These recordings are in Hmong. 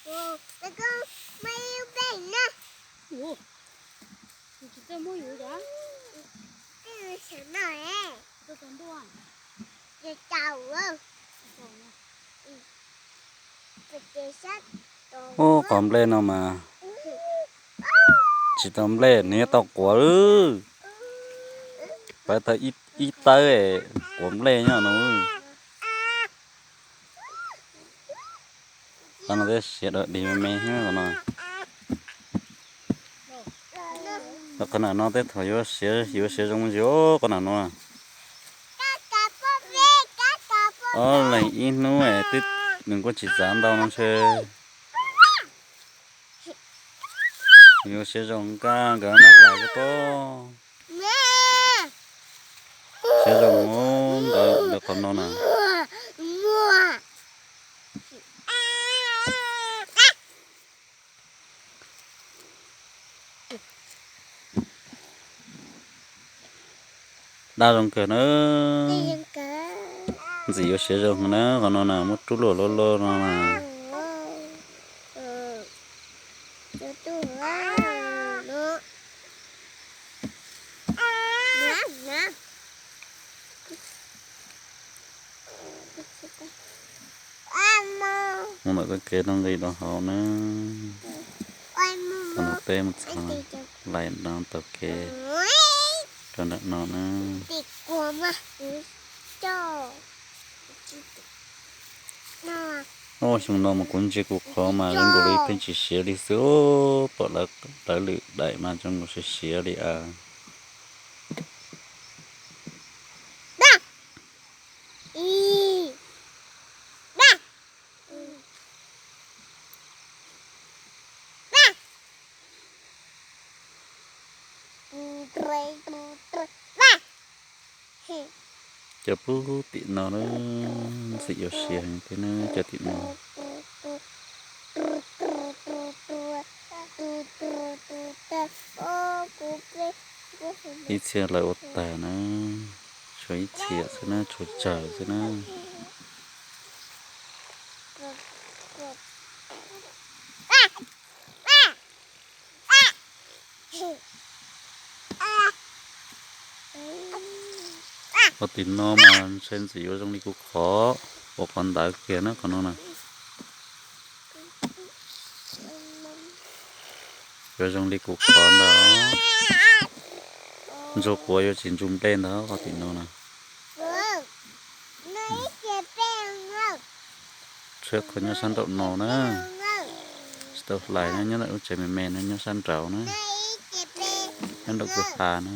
Ub, qos nplej no mas tsis tau nplej nws yuav tau quav lawm. Pab tau ib tawb quav nplej nyob no. Qhov no twb siav dog dig me me thiab qhov no. Qhov no tej thaum yuav siav, yuav siav zoo ntsis qhov no no. Ob leeg ib hnub twb nws kuj tsis txav ntau no ntshe. Yuav siav zoo nkauj nkawd mam hlais koj pob. Siav zoo nkauj ntawd qhov no na. Daj zoo kawg na. Ntxim yuav siav zoo na, qhov no na muab rub luaj luaj luaj no na. Mus ntawm txoj kev no nqis rau hauv na. Tau nws peb mus txog lais no taug kev rau nram no na. Ub, xyoo no mas kuv ntsia kuv qhov mas zoo nkaus li pheej tsis siav li xwb, pom lawv lwm daim mas zoo nkaus siav siav li as. Cov pub tim no na, ntxim yuav siav heev thiab na cov tim no. Ib txhia lawv ua tag na, tshuav ib txhia xwb na, tshuav tsawg xwb na. Qhov tim no mas ntshe ntxim yuav zoo li kuv qhov, ua qhov ntawd kiag na qhov no na. Yuav zoo li kuv qhov ntawd. Ntsuag quav yuav tsis ntsu nplej ntawd qhov tim no na. Tshuav qhov nyob sab nraum no na. Tsis tau hlais na, nyob ntawm lub tsev me me no nyob sab nraud na. Nyob nraum kwj ha na.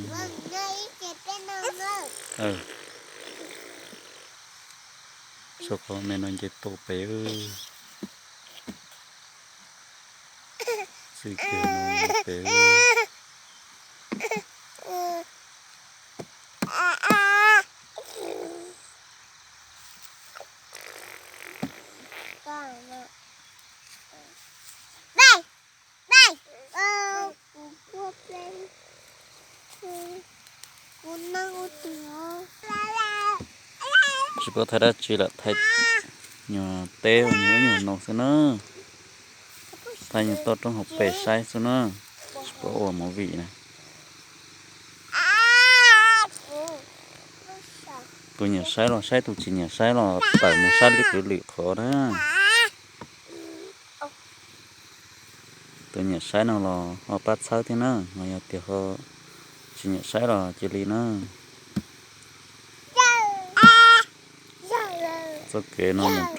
Tshuav qhov me no nce tuaj pem. Txij kiag no pem. Tsis paub thaij dab tsi lawm, thaij nyuag teb nyuag ub nyuag no xwb na. Thaij nyuag toj roob hauv pes saib xwb na. Tsis paub ua movie na. Tus nyiam saib los saib, tus tsis nyiam saib los tawm mus saib lwm kwv lwm qhov na. Tus nyiam saib no los ho pab txhawb thiab na, ho yog tias ho tsis nyiam saib los cia li na. Txoj kev no mus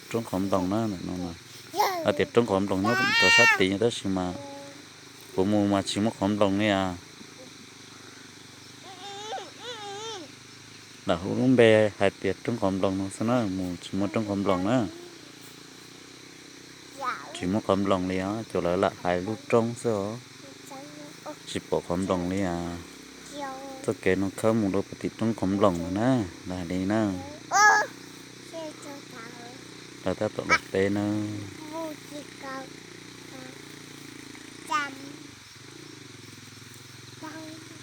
roob qhov nploos na, ntawm no hais tias roob qhov nploos nyob rau sab tid tab sis mas kuv mus mas tsis muaj qhov nploos li as. Lam hu lub npe hais tias roob qhov nploos no xwb na, mus tsis muaj roob qhov nploos na. Tsis muaj qhov nploos li os, cov lawv lam hais lub roob xwb os. Tsis pom qhov nploos li as. Txoj kev no khawb mus rau puag tim roob qhov nploos no na, lawv hais li na. Lawv tab tom los teb na.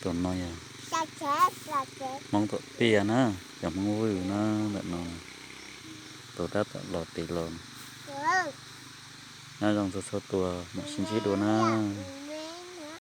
Tus no yog Hmoob Tuam Tiaj na, cov Hmoob Vwj na, ntawm no. Tus tab tom los tid los. Nyob zoo txhua txhua tus, mam sib ntsib dua nawb.